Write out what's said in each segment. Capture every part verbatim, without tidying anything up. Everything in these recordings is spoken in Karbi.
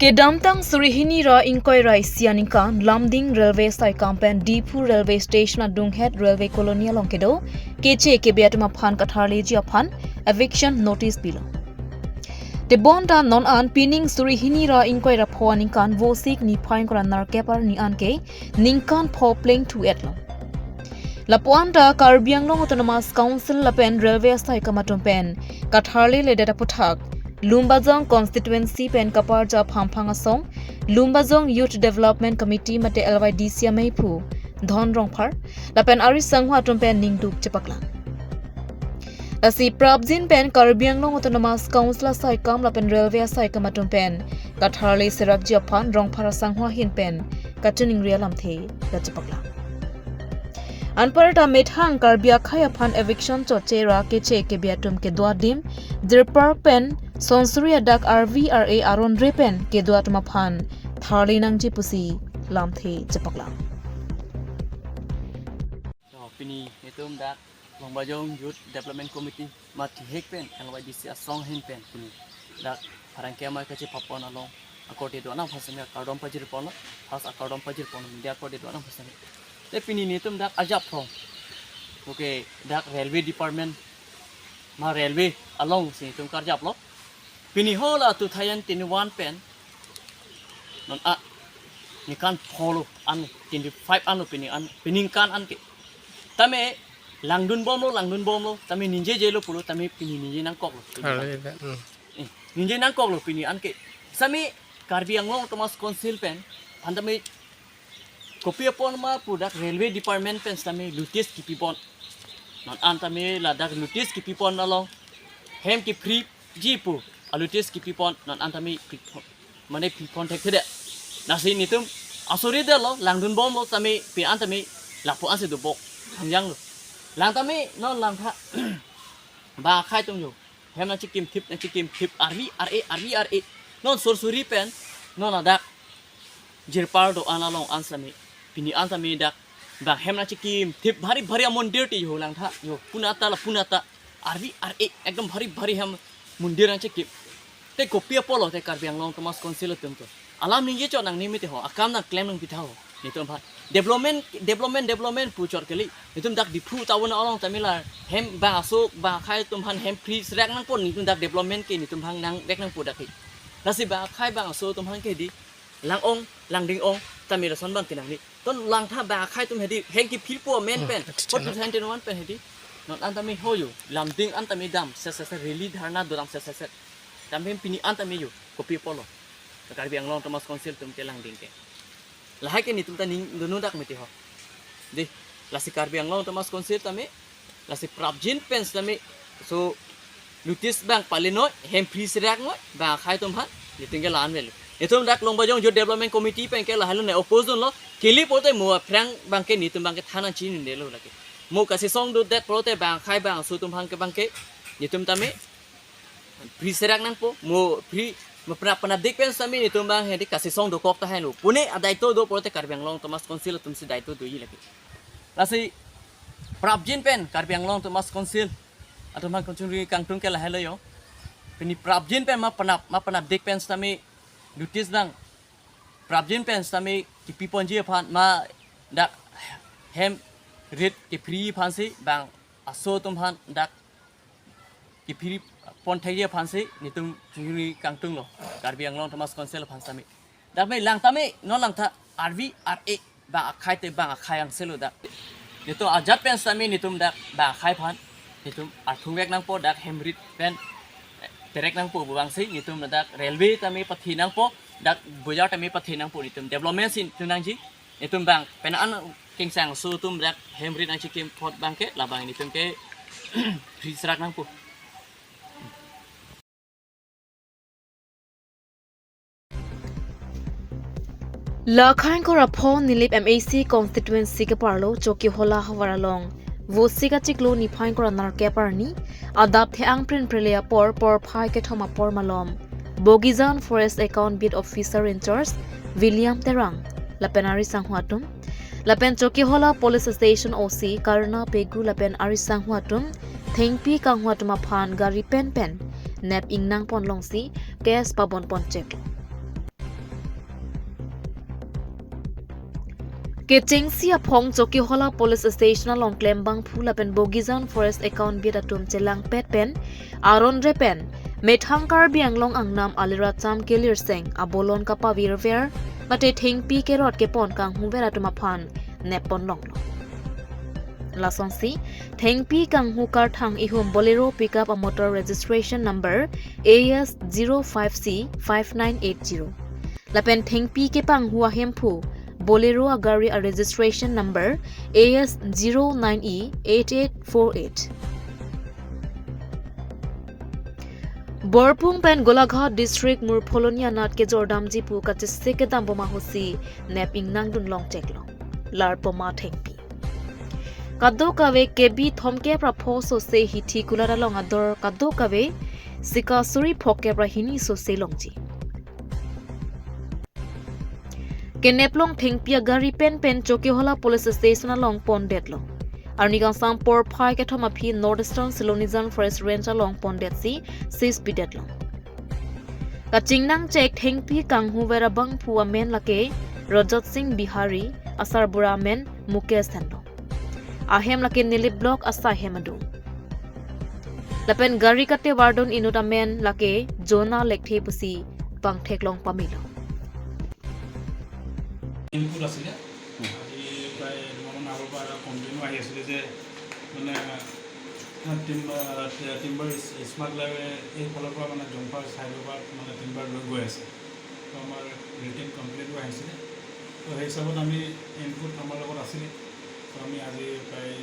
Kedamtang suri hini ra ingkoi ra isi aningkan Lumding Railway asai akam pen Diphu Railway Station adunghet Railway Colony along kedo keche kebe atum aphan katharleji aphan eviction notice pilo. Tebonta non an pining suri hini ra ingkoi ra pho aningkan Vosik niphai ingkoi ra nerkep arni an ke ningkan pho plengthu-etlo. Lapu-an ta Karbi Anglong Autonomous Council lapen Railway asai akam atum pen katharledet aphuthak Lumbajong constituency pen kaparja Phamphang asong Lumbajong Youth Development Committee mate L Y D C ameiphu Dhon Rongphar lapen ari sangho atum pen ningduk chepaklang. Lasi prapjin pen Karbi Anglong Autonomous Council asai akam lapen Railway asai akam atum pen katharle serakji aphan Rongphar asangho ahin pen kachiningri alamthe kachepaklang. Anparta methang Karbi akhei aphan eviction chotche ra keche kebe atum kedo adim jirpar pen sonsuri adak R V R A aron re pen kedo atum aphan tharle nangji pusi lamthe chepaklang. To, pini netum dak Lumbajong Youth Development Committee mate hek pen L Y D C asong ahin pen pini dak pherangke amei kachepapon along akorte do-an aphan seme akardom pajirponlo, has akardom pajirponlo, media akorte do-an aphan seme. Te pini netum dak arjap thong. Okay, dak railway department ma railway alongsi netum karjaplo. Pini hala two thousand twenty-one pen non a ningkan pho lo an, twenty-five anlo pini an, piningkan an ke. Tame langdunbomlo, langdunbomlo, tame ningjejelo pulo, tame pini ningje nangkoklo. Pini an ke. Hale, hmm. Eh, ningje nangkoklo pini an ke. Sami Karbi Anglong Autonomous Council pen, an tame kopi apot ma pu dak railway department pen sitame notice kipipon. Non an tame ladak notice kipipon along hem kephriji pu a notice kipipon non an tame phri-, mane phipon thekthedet. Lasi netum asuri detlo, langdunbomlo tame pini an tame lapu-ansi dobok hangjanglo. Lang tame non langtha bang akhei atum jo hem nangchekimthip, nangchekimthip, arvi ar-e, arvi ar-e. Non sonsuri pen non ladak jirpar do-an along an sitame, pini an sitame dak bang hem nangchekimthip bhari bhari amondir ti jo langtha jo, punata la punata, arvi ar-e, ekdom bhari bhari hem mondir nangchekim. Te kopi apotlo te Karbi Anglong Autonomous Council atum ke alam ningje chot nangne mete ho, akam nangklem nangpitha ho. Netum aphan development, development, development pu chot kali. Netum dak Diphu town along tame la hem bang aso bang akhei atum aphan hem free serak nangpo, netum dak development ke netum aphan nangvek nangpo dak he. Lasi bang akhei bang aso atum aphan ke hedi lang-ong, langding-ong, tame lason abang ke nangne. Ton langtha bang akhei atum hedi hem kephirpo amen pen, Ati pot chana. Two thousand twenty-one pen hedi. Non an tame ho jo, Lumding an tame dam set set set, rally dharna do dam set set set. Tame pini an tame jo, kopi apotlo Karbi Anglong Autonomous Council atum ke langding ke. Lahai ke netum ta ningdundak mete ho. Dei, lasi Karbi Anglong Autonomous Council tame, lasi prapjin pen sitame, so notice bang palinoi, hem free serak noi, bang akhei atum aphan, netum ke la-an avelo. Netum dak Lumbajong Youth Development Committee pen ke lahai lo ne oppose dunlo, kili pote mo aphrang abang ke netum abang ke than nangchinidetlo lake. Mo kasesong dodet pote bang akhei bang aso atum aphan ke abang ke, netum tame free serak nangpo, mo free, mo pena pena dik pen sitame netum abang hedi kasesong dokok tahai lo. Pune adaito do pote Karbi Anglong Autonomous Council atumsi daito doji lake. Lasi prapjin pen Karbi Anglong Autonomous Council atum aphan kachiningri kangtung ke lahai lo jo. Pini prapjin pen ma penap, ma penap dik pen sitame notice bang prapjin pen sitame kepiponji aphan ma dak hem rit kephri aphansi bang aso atum aphan dak kephri pon thekji aphansi netum kachiningri kangtunglo Karbi Anglong Autonomous Council aphan sitame. Dak me lang tame non langtha arvi ar-e bang akhei te bang akhei angse lo dak. Netum ajat pen sitame netum dak bang akhei aphan netum arthung vek nangpo, dak hem rit pen, eh, perek nangpo pu abangsi, netum dak railway tame pathe nangpo, dak bojar tame pathe nangpo, netum development si netum nangji, netum bang pena an kengsang aso atum dak hem rit nangchikim apot abang ke, labang netum ke free serak nangpo. Lakhang kora pho Nilip M A C constituency keparlo Chokihola havar along Vosik achiklo niphai kora nerkep arni adap the-ang prin prele apor porphai kethom apor malom Bogijan Forest Account Beat Officer in charge William Terang lapen ari sangho atum lapen Chokihola Police Station O C Karna Pegu lapen ari sangho atum thengpi kangho atum aphan gari pen pen nep ingnang pon longsi case pabon pon chek. Kechengsi aphong Chokihola Police Station along klembangphu lapen Bogijan Forest Account Beat atum chelangpet pen aron re pen methang Karbi Anglong angnam Alira Cham Kelirseng abolon kapavirver mate thengpi kerot kepon kanghuver atum aphan neppon longlo. Lasonsi thengpi kanghu karthang ihum Bolero pickup a motor registration number A S zero five C five nine eight zero. Lapen thengpi kepanghu ahemphu Bolero agari a registration number A S zero nine E eight eight four eight. Borpung pen Golaghat District Murpholoni anat kejordamji pu kachesik kedam bom ahutsi nep ingnangdun longcheklo. Larpoma thengpi. Kadokave K B thomkep ra pho sose hithi kulat along ador kadokave sika suri phokep ra hini sose longji. Keneplong thengpi agari penpen Chokihola Police Station along pondetlo. Arni kangsam porphai kethom aphi North Eastern Silonijan Forest Range along pondetsi seize pidetlo. Kachingnangchek thengpi kanghuver abangphu amen lake Rajat Singh Bihari, asarbura amen Mukesh Thandon. Ahem lake Nilip Block asai hem adung. Lapen gari katevardun inut amen lake Jona Lekthe pusi pangtheklong pamelo. Input আছিলে। আজি প্ৰায় দুমাহমান আগৰ পৰা এটা কমপ্লেইনো আহি আছিলে যে মানে টিম্বাৰ, টিম্বাৰ স্মাগলাৰে এইফালৰ পৰা মানে জংফাৰ ছাইডৰ পৰা মানে টিম্বাৰ লৈ গৈ আছে। তো আমাৰ ৰিটেন কমপ্লেইনো আহিছিলে। তো সেই হিচাপত আমি ইনপুট আমাৰ লগত আছিলে। তো আমি আজি প্ৰায়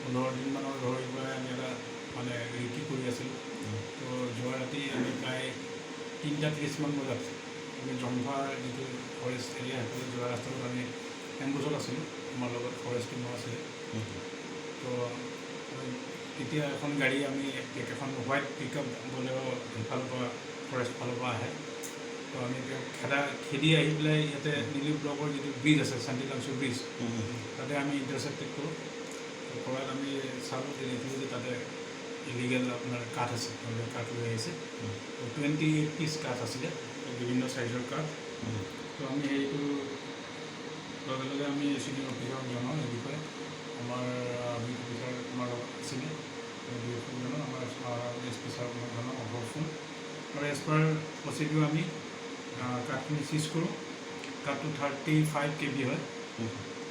পোন্ধৰ দিনমানৰ ধৰি পেলাই আমি এটা মানে ৰেকি কৰি আছিলোঁ। তো যোৱা ৰাতি আমি প্ৰায় তিনিটা ত্ৰিছমান বজাত আমি জংফাৰ যিটো ফৰেষ্ট এৰিয়া, সেইফালে যোৱা ৰাস্তাটোত আমি এম্বুছত আছিলোঁ, আমাৰ লগত ফৰেষ্ট টিমো আছিলে। তো আমি তেতিয়া এখন গাড়ী আমি পিক, এখন হোৱাইট পিক আপ বলেৰ' সেইফালৰ পৰা, ফৰেষ্ট ফালৰ পৰা আহে। তো আমি তেওঁক খেদা, খেদি আহি পেলাই ইয়াতে নিলিপ ব্লকৰ যিটো ব্ৰিজ আছে, শান্তি লাংচু ব্ৰিজ, তাতে আমি ইণ্টাৰচেপ্টেড কৰোঁ। তো কৰাত আমি চালোঁ যে দেখিলোঁ যে তাতে ইলিগেল আপোনাৰ কাঠ আছে, তেওঁলোকে কাঠ লৈ আহিছে। তো টুৱেণ্টি এইট পিচ কাঠ আছিলে, তো বিভিন্ন চাইজৰ কাঠ। তো আমি সেইটো লগে লগে আমি চিনিয়ৰ অফিচাৰক জনাওঁ এই বিষয়ে। আমাৰ, আহ, বিট অফিচাৰ আমাৰ লগত আছিলে, আমি দুয়োখন জনাওঁ, আমাৰ, আহ, এছ পি ছাৰক মই জনাওঁ অভাৰ ফোন। আৰু এজ পাৰ প্ৰচিডিউৰ আমি, আহ, কাঠখিনি চিজ কৰোঁ। কাঠটো থাৰ্টি ফাইভ কে বি হয়।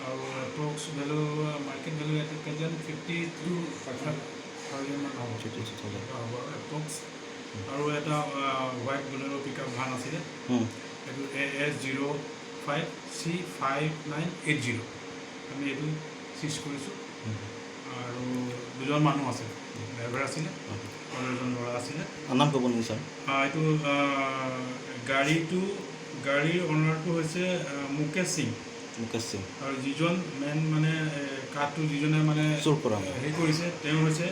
আৰু এপ্ৰক্স ভেলু, মাৰ্কেট ভেলু এটা কেজন ফিফটি টু থাউজেণ্ড মান হ'ব। Fifty two thousand. এনেকুৱা হ'ব আৰু এপ্ৰক্স। আৰু এটা, আহ, white Bolero' pick up van আছিলে। এইটো A S zero' five C five nine eight zero'. আমি এইটো চিজ কৰিছোঁ। আৰু দুজন মানুহ আছে, ড্ৰাইভাৰ আছিলে আৰু এজন ল'ৰা আছিলে। নাম ক'ব নেকি ছাৰ? আহ, এইটো, আহ, গাড়ীটো, গাড়ীৰ অ'নাৰটো হৈছে, আহ, মুকেশ সিং। মুকেশ সিং। আৰু যিজন মেইন মানে, এ, কাঠটো যিজনে মানে চুৰ কৰা। এ, হেৰি কৰিছে, তেওঁ হৈছে,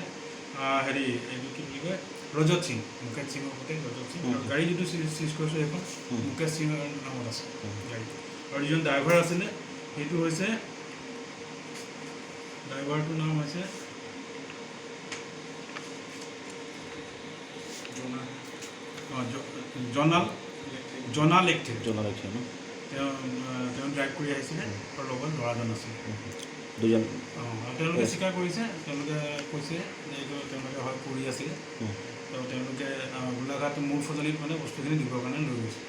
আহ, হেৰি, এইটো কি বুলি কয়, ৰজত সিং। মুকেশ সিঙৰ পুতেক ৰজত সিং। আৰু গাড়ী যিটো চি-, চিজ কৰিছে সেইখন মুকেশ সিঙৰ নামত আছে গাড়ীটো। আৰু যিজন ড্ৰাইভাৰ আছিলে সেইটো হৈছে, ড্ৰাইভাৰটোৰ নাম হৈছে জনা-, অ, জ-, জনাল, জনা লেকথে। জনা লেকথে ন? তেওঁ, আহ, তেওঁ ড্ৰাইভ কৰি আহিছিলে আৰু লগত ল'ৰাজন আছিলে। দুজন। অ, আৰু তেওঁলোকে স্বীকাৰ কৰিছে, তেওঁলোকে কৈছে যে এইটো তেওঁলোকে হয় কৰি আছিলে। তো তেওঁলোকে, আহ, গোলাঘাট মূল ফজলিত মানে বস্তুখিনি দিবৰ কাৰণে লৈ গৈছে।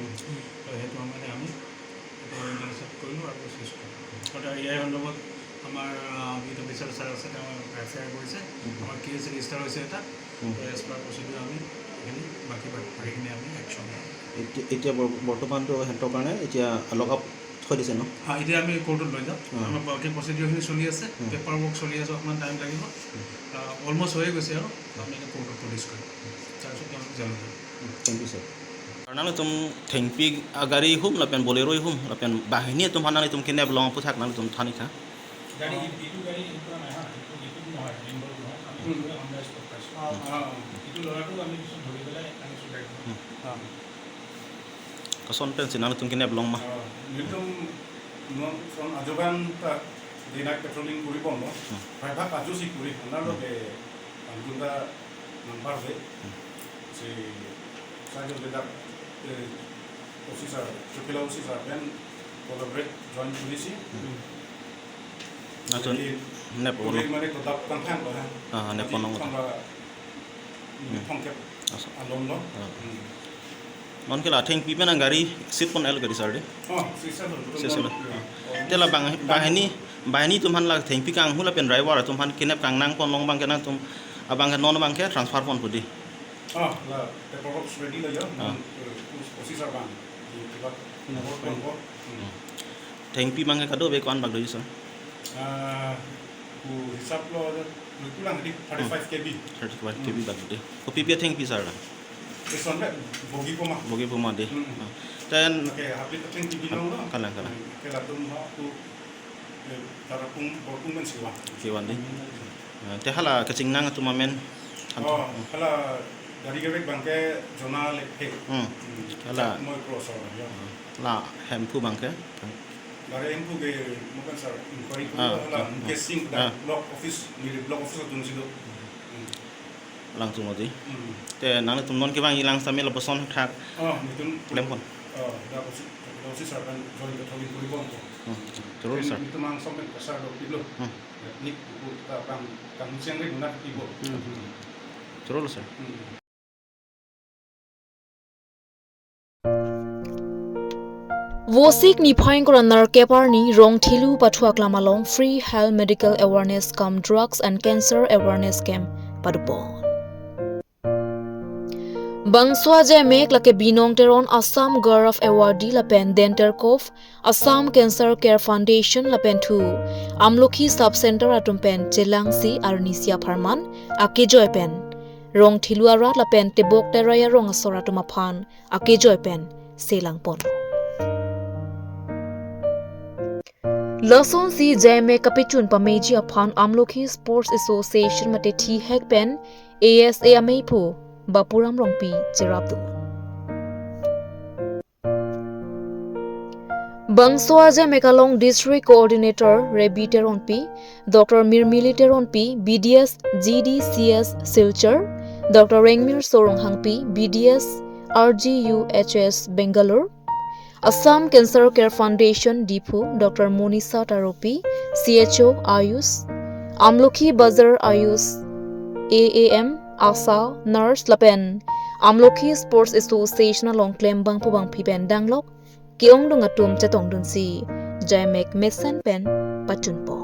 তো সেইটো সময়তে আমি এইটো ইণ্টাৰচেপ্ট কৰিলোঁ আৰু চিজ কৰিলোঁ। আৰু ইয়াৰ সন্দৰ্ভত আমাৰ, আহ, বিট অফিচাৰ ছাৰ আছে, তেওঁ এফ আই আৰ কৰিছে। আমাৰ কেছ ৰেজিষ্টাৰ হৈছে এটা। তো এজ পাৰ প্ৰচিডিউৰ আমি এইখিনি বাকী বাকীখিনি আমি একশ্যন ল'ম। এতিয়া, এতিয়া বৰ-, বৰ্তমানতো সিহঁতৰ কাৰণে এতিয়া লকআপ থৈ দিছে ন? হা, এতিয়া আমি কোৰ্টত লৈ যাম। আমাৰ বাকী প্ৰচিডিউৰখিনি চলি আছে, পেপাৰ ৱৰ্ক চলি আছে, অকণমান টাইম লাগিব। আহ, অলমষ্ট হৈয়ে গৈছে আৰু, আমি এতিয়া কোৰ্টত প্ৰডিউচ কৰিম। তাৰপিছত তেওঁলোক জেলত যাব। Thank you, sir. Nanglitum thengpi agari hum lapen Bolero hum lapen banghini atum aphan nanglitum kenep long aphuthak nanglitum than-ik tha. গাড়ী, এইটো গাড়ী এইটো নহয়, হা, এইটো, এইটো নহয়, ইনভলভ নহয়, আমি এইটো অন দ্য স্পট পাইছোঁ। অ, অ। এইটো ল'ৰাটো আমি পিছত ধৰি পেলাই আনিছোঁ গাড়ীখন। Koson pensi nanglitum kenep long ma? Ah, nelitum non from ajovan ta dinak patrolling kuri ponlo. Praibhag ajo si kuri, hanalo ke anggunda number de si sajo dinak, eh, officer, Chokihola officer, then Collaborate, join policy. Atun, jadi, nep polo. Mane kodap kangkang lo ha. Ah, nep polo. Thangla, hmm, thongkep, asa, alon lo. Ah. Hmm. Non ke la thengpi pen gari seat pon el gari sar de. Oh, sisa lo. Sisa lo. Hmm. Te la bang, banghini, banghini atum aphan la thengpi kanghu lapen driver atum aphan kenep kangnang pon long abang ke nangtum, abang ke non abang ke transfer pon pudi. Ah, la paperwork ready lo ya. Ah. Hmm, eh, officer abang. Di kiba, hmm, work pon ko. Hmm. Thengpi abang ke kadokave ko-an bak doji sir? Ah, ku hisap lo, lo kulang di thirty-five K B. Thirty-five K B bak doji. Kopi pi athengpi sir la? Eson le, bogi poma. Bogi poma de. Hmm. Ah. Then, okay, habit athengpi binong lo. Kalang, kalang. Hmm, ke latum ha, ku, eh, Tarapung, Borpung men siwa. Siwa de. Hmm. Ah, te hala kachingnang atum amen. Oh, hmm, hala gari gari abang ke Jona Lekhe. Hmm. Hmm. Hala. Chak Moi Cross or, ya. La Hemphu abang ke? Gari Hemphu ke mo kan sir inquiry ko, ah, hala, ah, Mukesh Singh, ah, block office, neli block office atum si do. Hmm. Alangtum odi. Hmm. Te nangtum non kevang ilang samel lapuson thak. Oh, nelitum klem pon. Oh, da office, da office sir kan join ke tholi puri pon ko. Hmm. Chorolo sir. Nelitum ang samel ke sir do pilo. Hmm. Nik buku ta kang, kang siang ring nak ibo. Hmm. Chorolo sir. Hmm. Vosik niphai ingkoi ra nerkep arni Rongthelu pathu aklam along Free Health Medical Awareness cum Drugs and Cancer Awareness Camp padopon. Bangso ajaimek lake Binong Teron Assam Gaurav Awardee lapen Denter Cove Assam Cancer Care Foundation lapen thu Amlokhi Sub Center atum pen chelangsi arnisi apharman akejoi pen Rongthelu arat lapen Tebok Terai arong asor atum aphan akejoi pen selangpon. Lasonsi ajaimek kapachun pameji aphan Amlokhi Sports Association mate thihek pen A S A ameiphu Bapuram Rongpi cherapdun. Bangso ajaimek along District Coordinator Rebi Teronpi, Doctor Mirmili Teronpi, B D S G D C S Silchar, Doctor Rengmirso Ronghangpi, B D S R G U H S Bangalore, Assam Cancer Care Foundation Diphu, Doctor Monisa Taropi, C H O Ayush, Amlokhi Bazar Ayush, A A M, ASHA, nurse lapen Amlokhi Sports Association along klembangpo bangpi pen danglok ke-ongdung atum chetongdunsi ajaimek mesen pen pachunpon.